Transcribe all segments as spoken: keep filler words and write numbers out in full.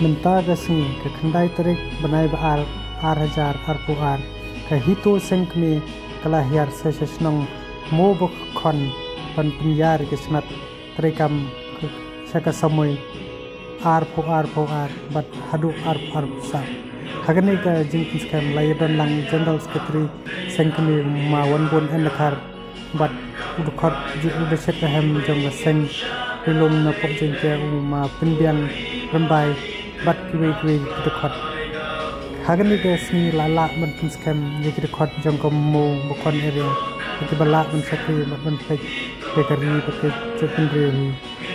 Mynta ka sngi ka khyndai tarik bnai ba ar, ar hajar arphew ar, ka HITO seng kmie ka la hiar sa sha shnong Mobakhon ban pynïar ïa ka shnat treikam sha ka samoi arphew arphew ar bad haduh arphew arphew saw. Ha kane ka jingpynskhem la ïadon lang General Secretary seng kmie, ma Wanbun N Dkhar, bad u dkhot, u dkhot jong ka seng Ri Lum na Pok Jaiñtia, u ma Pynbiang Rymbai, bad kiwei kiwei ki dkhot. Ha kane ka sngi la lah ban pynskhem ïa ki dkhot jong ka Mobakhon area, ïa kiba lah ban shakri bad ban peit ïa ka ri bad ka jaitbynriew hi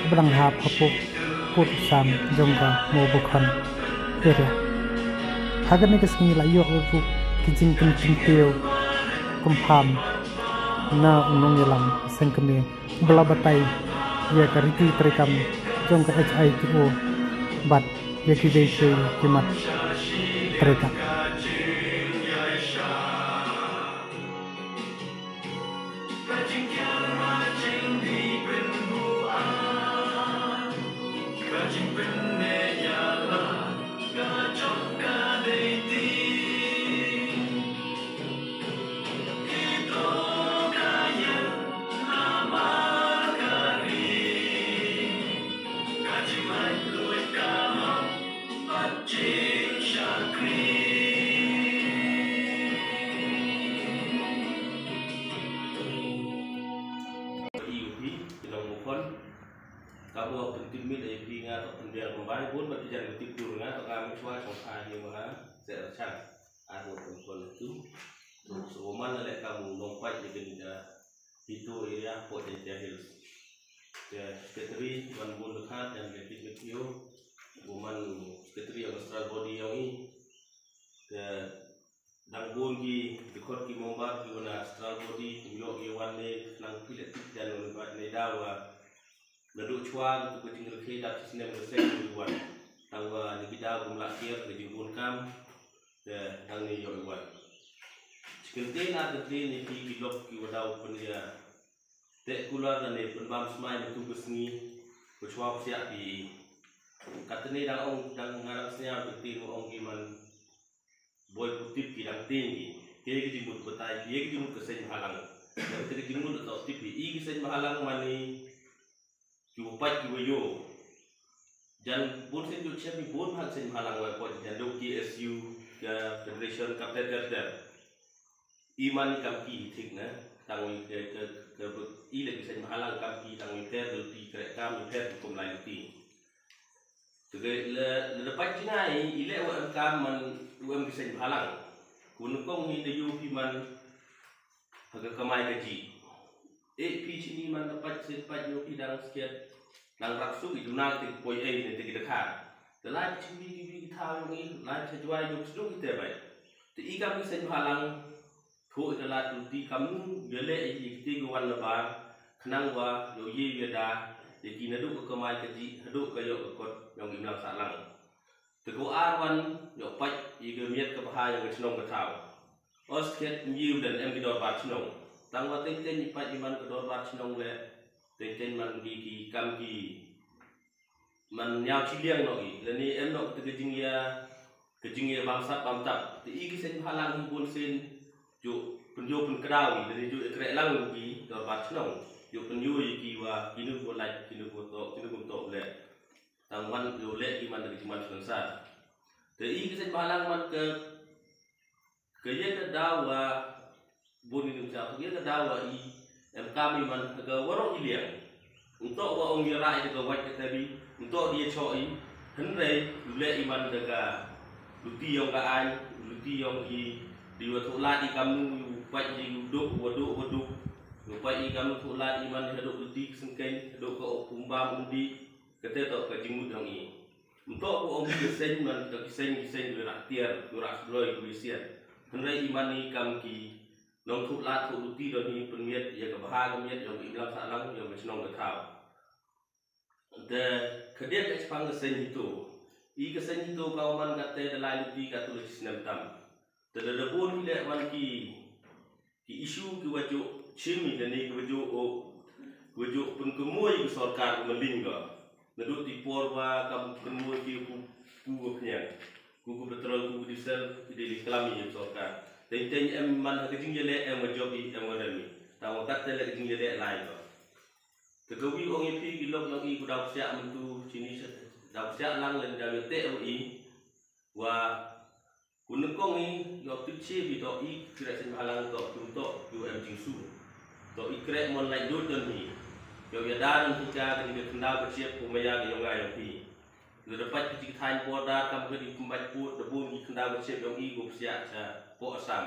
ba dang hap hapoh pud sam jong ka Mobakhon area. Ha kane ka sngi la ïoh ruh ki jingpynkyntiew kynpham na u nongïalam seng kmie ba la batai ïa ka riti treikam jong ka HITO bad ïa kiwei kiwei ki mat treikam. Ka mo pyntimit ïa phi, nga to pynbiang pynbai bun ba tijan ka tip dur, nga to nga mynshuwa shong kha hi ma ha se rachang. Ar mo pynkhon tu. So so man le ka mo nongpait ïa ka HITO area Pok Jaiñtia Hills. Ka Secretary Wanbun Dkhar, jan ka tip mit ïa u. Mo man Secretary of Central Body ïa u. Ka dang bun ki dkhot ki member ki wan na Central Body, kim ïoh ki wan ne, nang phi leh tip jan u ba ne daw wa. Naduh chwa tu ka jingrkhie dap snem ka seng ki wan. Tang wa ni ki daw kum la kier ka jingbun kam. Te dang ni ïoh wan. Chikin te na te te ni ki ki lok ki wa daw pynïa. Te kular da ne pynbam smai ni tu ka sngi. Ka chwa psiak ki. Katne dang ong dang ngarang sñiaw ki te mo ong ki man. Boi pu tip ki dang tieng ki. Ki ki jingmut batai, ki ki jingmut ka seng bhalang. Ki ki jingmut to tip ki, i ki seng bhalang mani ki u pait ki wa yo. Jan bun seng ju chem ki bun bhang seng bhalang wa poi jan do K S U, ka federation, ka ter ter ter. I mani kam ki thik na, tang wi ke, ke, ke, i le ki seng bhalang kam ki tang wi ter do ti kre kam wi ter kum lai ti. Te le, le da pait jngai, i leh wa em kam man, wa em ki seng bhalang. Kun kong hi da yu phi man, ha ka kamai ka ji. E phi chini man da pait sen pait yu phi dang sket. Dang rap su ki duna te poi ei ne te ki da kha. Te lai chini ki bi ki thaw yung i, lai cha jwai yung sdung ki te bai. Te i kam ki seng bhalang, Thoh ïa ka lad luti kamnu ïa leh ïa ki kti ki wan na bar, khnang wa ïoh ïa ïa da ïa ki naduh ka kamai ka jih haduh ka ïoh ka kot yong imlang sahlang. Te ko ar wan ïoh pait ïa ka miat ka bha yong ka chnong ka thaw. Os khet ym ïa u den em ki dorbar chnong. Tang wa teng teng ïa pait ïa man ka dorbar chnong leh teng teng man ki ki kam ki man ñiaw chiliang noh i, lane em noh te ka jingïa, ka jingïa bamsap bamtap. Te i ki seng bhalang hi bun sien, ju pynjur pynkdaw i, lane ju ikrek lang ki dorbar chnong. Ju pynjur i ki wa, kinu ko lait, kinu ko tok, kinu ko tok leh. Tang wan ju leh ki man da ka jingman sensar. Te i ki seng bhalang man ka Ka ïa ka daw wa bun i num chap, ka ïa ka daw wa i em kam i man ka waroh i liang. Ntok wa ong ïa rai da ka wait ka tabi, ntok di ïa choh i, hynrei u leh i man da ka luti yong ka aiñ, luti yong i, di wa thoh lad i kamnu, u pait i u duk, wa duk, wa duk. U pait i kamnu thoh lad i man haduh luti ka sengkeiñ, haduh ka ok umbam umdi, kate toh ka jingmut yong i. Ntok ko ong ki seng man ka ki seng ki seng ki rah tiar, ki rah shloi ki sian. Hynrei i man i kam ki nong thuh lad thuh luti don hi pynmiat ïa ka bha ka miat yong ka imlang sahlang yong ka chnong ka thaw. Te khadien ka chpang ka seng hito. I ka seng hito ka man kate da lai luti ka tu la snem tam. Te da da bun hi leh man ki ki issue ki wa ju chim i kane ki wa ju o, ki wa ju pynkynmaw ïa ka sorkar ka maling ka. Naduh ti por wa kam pynkynmaw ki ku Ku ba pynïang, ku ku petrol, ku ku diesel, ki dei li klam ïa sorkar. Teng teng em man ha ka jingïaleh, em wa jop i, em wa rem i. Tang wa kat te leh ka jingïaleh lai to. Te ka wi ong ïa phi ki lok long i ku daw siak myntu chini siak, daw siak lang leh daw ïa te wa i. Wa ku nyngkong i ïoh tu chi bi to i krek seng bhalang to tu to tu em jingsu. To i krek mon lai dut don hi. Ïoh ïa da don hi ka ka ni ka khyndaw ka chiep ku maya ka ïong ngai ïong phi. Lada pat ki jingthaiñ border kam ka dei kumbai put da bun ki khyndaw ka chiep ïong i ku psiah cha po Assam.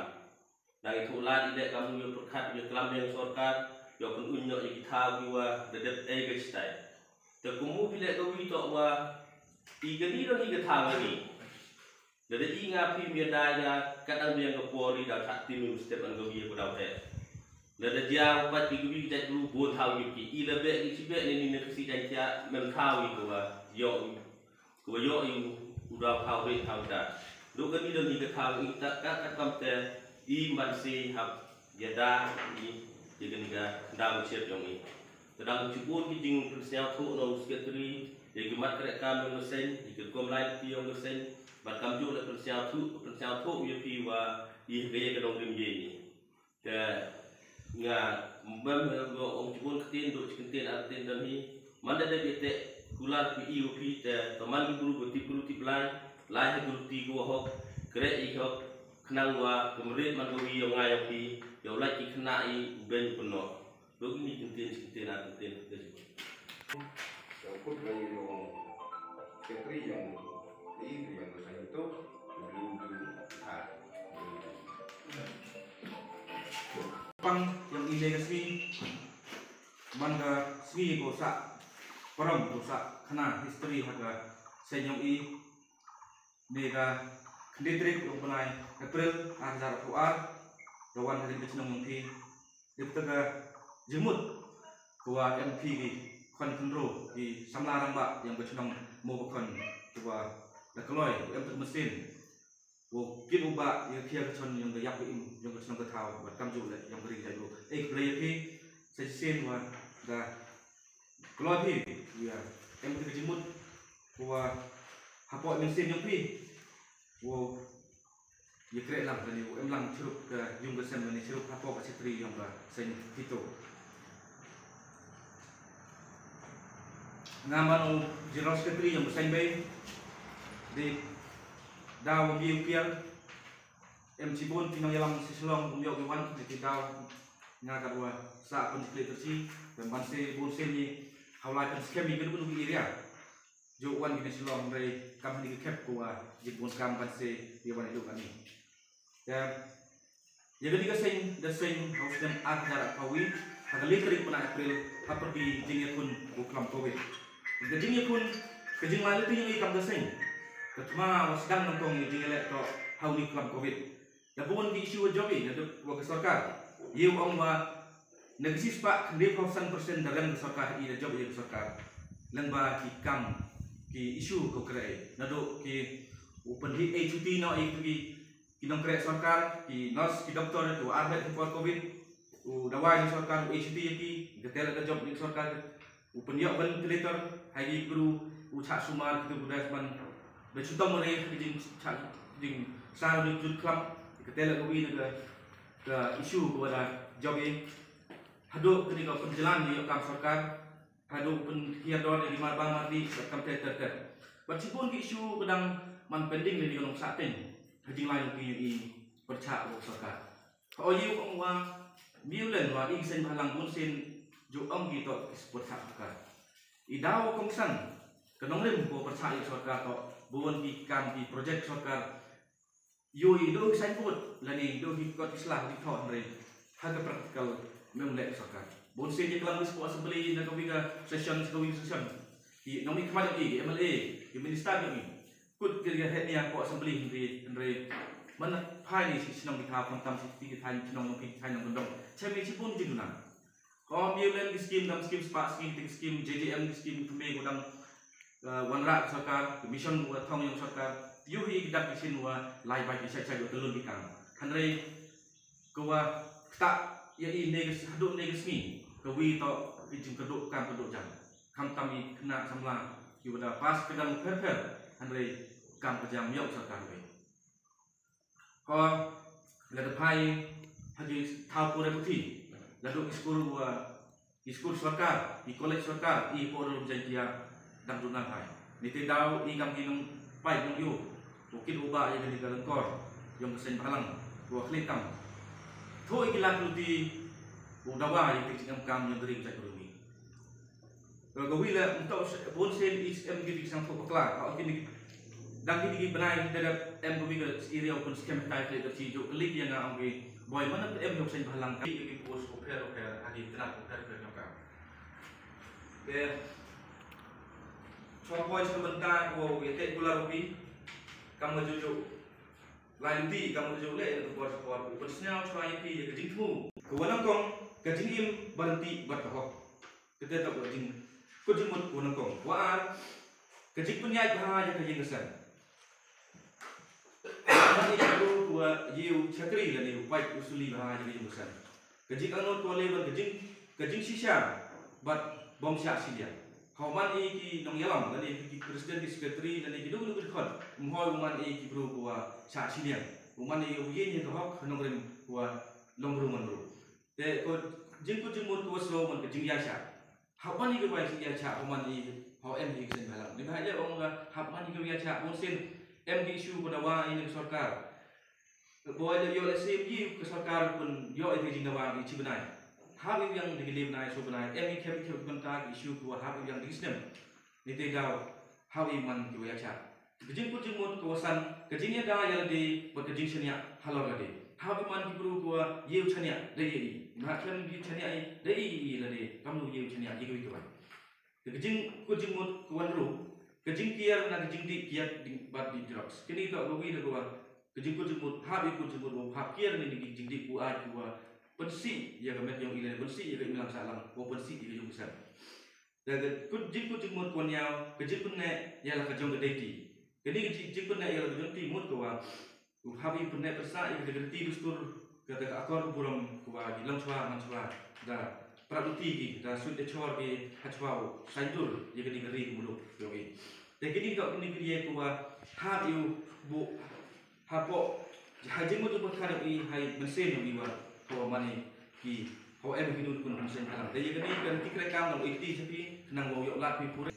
Dang i thuh lad i leh kam u ïoh pyrkhat ïoh klam ïa sorkar ïoh pynun ïoh ïa ki thaw ki wa da dep ei ka chitai. Te kum u bi leh ka wi to wa i ka ni don i ka thaw ngi. Lada i nga phi mia dai nga kat dang biang ka por i da thak tim im step an ka wi ku daw te. Lada dia u pat ki ka wi ka jait bru bun thaw ïoh ki i la beh ki chi beh ne ni ne ka si jait tia mem thaw i ku wa ïoh i. Ku wa ïoh i u daw thaw ri thaw da. Duk ka ni don i ka thaw i ta ka ka kam te i man si hap ïa da i ïa ka ni ka da u chiat ïong i. Ka dang chi bun ki jing pynsiaw thuh na u secretary ïa ki mat krek kam ïong ka seng ïa ki kom lai ti ïong ka seng. Bad kam ju le pynsiaw thuh pynsiaw thuh ïa phi wa i ka ïa ka dong rim ïa i. Te nga mem nga ong chi bun ktien du chi ktien ar ktien don hi. Man da dep ïa te kular phi i u phi te to man ki bru ko tip bru tip lai lai he bru ti ko hok kre i hok khnang wa kumrit man ko wi ïong ngai ïong phi ïong lai ki khna i u ben ko no. Duk ni ktien chi ktien ar ktien te. Ïong kut lai ïong sekretari ïong i ïong ko sa ïong to ïong ha. Pang ïong i ne ka sngi man ka sngi ko sa param ko sa khana history ha ka seng ïong i ne ka khyndai tarik ïong bnai April ar hajar arphew ar. Ka wan ha ka chnong ïong phi. Dep ta ka jingmut ko wa em phi ki khon khynro ki samla rangbah ïong ka chnong mo ba khon ko wa da kloi em ta ka masin. Wo kit u ba ïa khia ka chon ïong ka yak im ïong ka chnong ka thaw wat kam ju le ïong ka ring jai u. Eh, khublei ïa phi sa shisien wa da kloi phi ïa em ka jingmut ko wa hapoh mynsiem ïong phi. Wo ïa kreh lang kane wo em lang chirup ka ïong ka sem kane chirup hapoh ka secretary ïong ka seng phi to. Nga man u general secretary ïong ka seng bei. Dei da wa ngi u kiar. Em chi bun ki nongïalam sha Shillong kum ïoh ki wan ki daw nga kat wa sa pynjikli tersi ban ban se bun se ni hawlai pynskhem ni kadu kadu area. Jo wan ki na Shillong hynrei kam ni ka khep ko wa jin bun kam ban se ïa wan ïa kani. Ya ïa kani ka seng da seng ha u snem ar hajar arphew wi ha ka lai tarik bnai April ha pyrdi jingïakhun u klam Covid. Ka jingïakhun ka jinglai lynti ïa kam ka seng ka thma wa sdang nangkong ïa jingïaleh to ha u ni klam Covid. Da bun ki issue wa jop i naduh wa ka sorkar. Ïa u ong wa na ka shispah khyndai phew san percent da rem ka sorkar i da jop ïa ka sorkar. Lyngba ki kam ki issue ko kre naduh ki u pynhit A H U T no i ki ki nongkreh sorkar ki nurse ki doktor ki wa arbet ki por Covid. U dawai ni sorkar u A H U T ïa ki ka tel ka jop ni sorkar. U pynïoh ventilator ha ki bru u chah sumar ki tu das man da chutom re ki jing chah jing sar ni jut klam ki tele ka wi na ka ka issue ko da job i. Haduh kini ka pynjalan ni kam sorkar haduh pynhiar dor ni mar ba mar ni ka kam ter ter ter. Bad chi bun ki issue ka dang man pending ni ka nong sa teng ha jinglai ki i pyrchah ko sorkar. Ka oyu ong wa miu len wa ing sen bhalang bun sen ju ong ki to ki support ha sorkar. I daw kongsan ka nongrim ko pyrchah ïa sorkar to bun ki kam ki project sorkar. Yu i do ki signboard lane do ki kot ki sla ki thon re ha ka practical mem lek sorkar. Bun sen ki klam ki support assembly na ka wi ka session ka wi session. Ki nongmihkhmat ïa ki M L A ki minister ïa ki kut ki riga het nia ko assembly hynri hynri. Man phai ni si shnong ki thaw khamtam si ti ki thaiñ shnong nong phi thaiñ nong dong. Chemi chipun ki duna. Ko ïa len ki skim dam skim spa skim tik skim J J M ki skim khambe ko dam. Wanrah sorkar ki mission wa thong ïong sorkar. Yu hi ki dak ki sin wa lai bai ki chai chai wa telun ki kam. Hynri ko wa kta ïa i ne ka haduh ne ka sngi ka wi to ki jingkyrduh kam kyrduh jam. Khamtam i khynnah samla ki wa da pass ka dang pher pher hynrei kam ka jam ïa u sorkar wei. Ko la da phai ha ki thaw pule puthi, la duh ki skul wa ki skul sorkar, ki college sorkar, i por rum Jaiñtia dang duna phai. Nite daw i kam ki nongpaid nongïoh, u kit u bah ïa kane ka lyngkor jong ka seng bhalang, u khlieh kam. Thoh i ki lad luti u dawa ïa ki jingem kam jong ka ri ka jaitbynriew. Ka wi la mynta bun sien i em ki ding sangthoh bakla. Ka ki dang ki ding bnai da da em ka wi ka area open scam kai kle ka chi jo klik ïa nga ong ki boi man em yok seng bhalang ka ki post ko pher ko pher ha ki tnat ko pher ko pher ka. Ke chwa boi chwa bynta ko ïa te kula rupi kam ka juju. Lai luti kam ka juju le ko por por ko sñiaw chwa ïa ki ïa ka jingthmu. Ka wanang kong ka jingim baranti bat ka hok. Kata ka jing, ka jingmut ka nyngkong. Wa ar, ka jingpynïaid bha ïa ka ïing ka sem. Ba ïa ka ruh ka wa ïa u chakri lane u paid u suli bha ïa ka ïing ka sem. Ka jingangnud ka wa leh ban ka jing, ka jingshisha bad bym shah shiliang. Haba man ïa ki nongïalam lane ki president ki secretary lane ki dukun dukun khot. Ym hoi u man ïa ki bru ka wa shah shiliang. U man ïa u ïeng ïa ka hok ha nongrim ka wa long bru man bru. Te ko jingkut jingmut ko slo man ka jingïaishah. Hap man i ka bai jingïaishah, hap man i, hap em i ka seng bhalang. Ni ba hajar ong ka hap man i ka ïaishah, bun sien em ki issue ko dawa i na ka sorkar. Boi da ïoh lehse i ka sorkar pun ïoh i ka jingdawa i chi bnai. Hap i biang da ki le bnai, so bnai, em i khep i khep bynta ki issue ko hap i biang da ki snem. Ni te daw hap i man ki ïaishah. Ka jingkut jingmut ka wa san, ka jingïada ïa lade bad ka jingshaniah halor lade. Hap i man ki bru ka wa ïew shaniah da ïa i. Nga khlem ïew shaniah i da ïa i lade, kam lu ïew shaniah ïa ka wi ka wan. Ka jingkut jingmut ka wan ruh, ka jingkiar na ka jingdih kiar ding bad dih drugs. Kini ka wa wi da ka wa, ka jingkut jingmut, hap i kut jingmut wa hap kiar ni ka jingdih ku ai ku wa pynsih ïa ka met yong i lade, pynsih ïa ka imlang sahlang, wa pynsih ïa ka yung ka sem. Da ka kut jingkut jingmut ka wan ïaw, ka jingpynneh ïa la ka jong ka deiti. Kani ka jing, jingpynneh ïa la ka jong ti mut ka wa. U hap i pynneh pynsah ïa ka deiti dustur, ka da ka akor ka burom ka wa ki long chwa man chwa. Da prap luti ki, da suit da chor ki ha chwa u. Saindur ïa kani ka ri ka muluk yong i. Te kini ka kini ka ri ka wa hap i u bu Hapoh ha jingmut jingpyrkhat ïa i ha i mynsiem ïa i wa hawa mane ki hawa em ki dun kun mynsiem halang. Te ïa kane ka riti kre kam nang iti ha phi khnang wa u ïoh lad phi pure.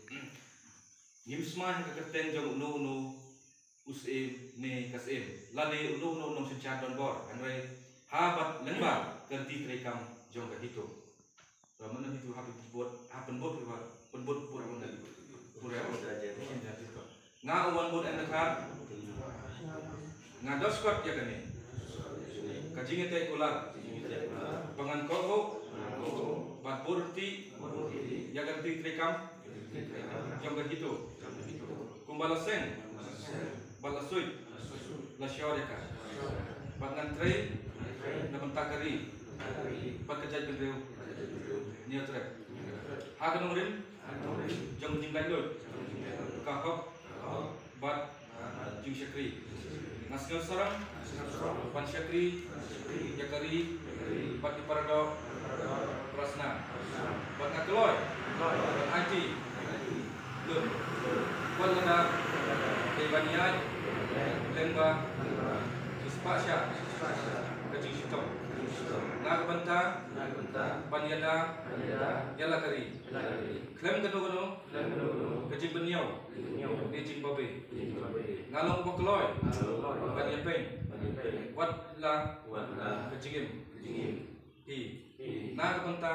Ngim sma ha ka kyrteng jong uno uno u syiem ne ka syiem. Lane uno uno u nongsynshar donbor. Hynrei ha bad lyngba ka riti kre kam jong ka HITO. Ba mynta HITO ha pynbud, ha pynbud ki ba pynbud bud bud. Pure bud. Nga u wan bud en ka. Nga dos kot ïa kane. Ka jingïatei kular. Ba ngan kohnguh. Bad bud riti. Ïa ka riti treikam. Jong ka HITO. Kumba la seng. Bad la suit. La shor ïa ka. Bad ngan trei na bynta ka ri bad ka jaitbynriew. Niatrep ha ka nongrim jong jinglaitluid ka hok bad jingshakri. Nga sngewsarong ban shakri ïa ka ri bad ki paradoh parasnam. Bad nga kloi ban aiti lut wat lada dei ban ïaid lyngba ki spah shah ka jingshitom na ka bynta ban ïada ïa la ka ri. Khlem kano kano ka jingpynïaw ne jingbabe. Nga long uba kloi ban ïapeiñ wat la ka jingim. Hi na ka bynta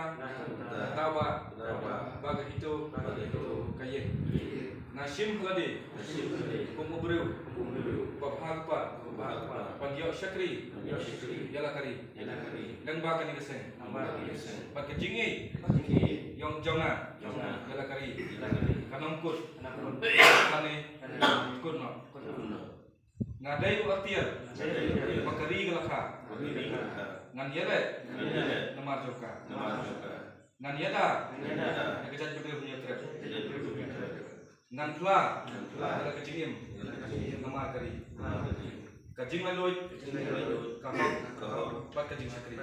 dawa ba ka HITO ka ïeng. Nga shim ha lade kum u briew uba bha kpa ban ïoh shakri ïa la ka ri. Lyngba kane ka seng bad ka jingïeit yong jong nga ïa la ka ri ka nang kut kane kut noh. Nga dei u atiar ba ka ri ka la kha. Ngan ïaleh namar jong ka. Ngan ïada ïa ka jaitbynriew Hynñiewtrep. Ngan phla ïa ka jingim namar ka ri. Ka jinglaitluid, ka hok bad ka jingshakri.